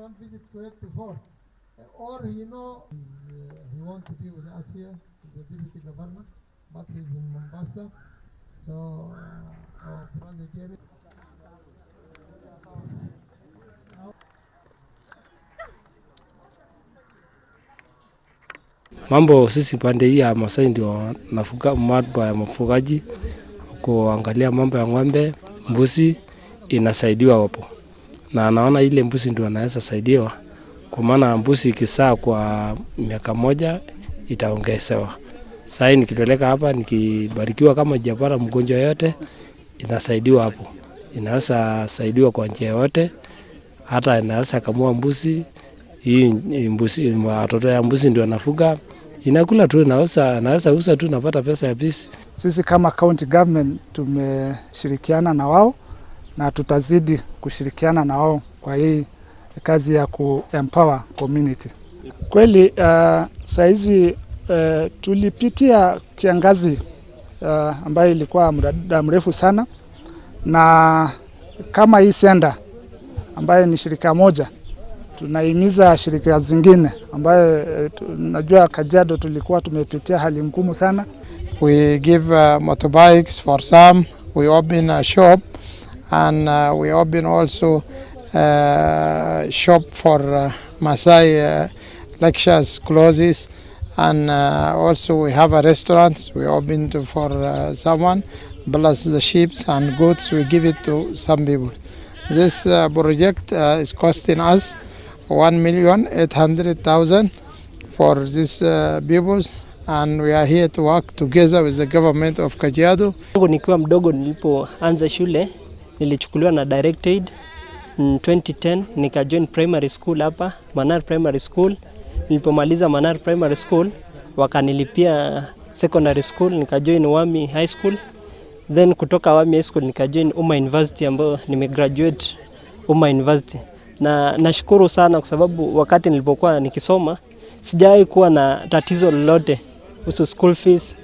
Don't visit Kuwait before. Or he want to be with us here, he's the deputy governor, but he's in Mombasa. So our brother Jerry. Mambo sisi pande hii ya Masai ndio nafuga mambo ya mfugaji, kuangalia mambo ya ng'ombe, mbuzi inasaidiwa hapo, na naona ile mbuzi ndio anaweza saidiwa, kwa maana mbuzi ikizaa kwa miaka moja itaongezewa. Sasa nikipeleka hapa nikibarikiwa, kama japata mgonjwa yote inasaidiwa hapo, inaweza saidiwa kwa njia yote, hata inaweza kamua mbuzi hii mbuzi, watoto ya mbuzi ndio nafuga inakula tu, naweza uza tu, napata pesa ya pisi. Sisi kama county government tumeshirikiana na wao na tutazidi kushirikiana na wao kwa hii kazi ya ku empower community. Kweli saizi tulipitia kiangazi ambayo ilikuwa muda mrefu sana, na kama hii senda ambayo ni shirika moja tunahimiza shirika zingine ambayo tunajua Kajiado tulikuwa tumepitia hali ngumu sana. We give motorbikes for some, we open a shop and we open also shop for Masai lectures clothes and also we have a restaurant we open to for someone, plus the sheep and goats we give it to some people. This project is costing us 1,800,000 for these people, and we are here to work together with the government of Kajiado. Nikiwa mdogo nilipoanza shule nilichukuliwa na Direct Aid 2010, nika join primary school hapa Manar Primary School. Nilipomaliza Manar Primary School wakanilipia secondary school, nika join Wami High School. Then kutoka Wami High School nika join Umma University ambayo nimegraduate Umma University. Na nashukuru sana kwa sababu wakati nilipokuwa nikisoma sijawahi kuwa na tatizo lolote kuhusu school fees.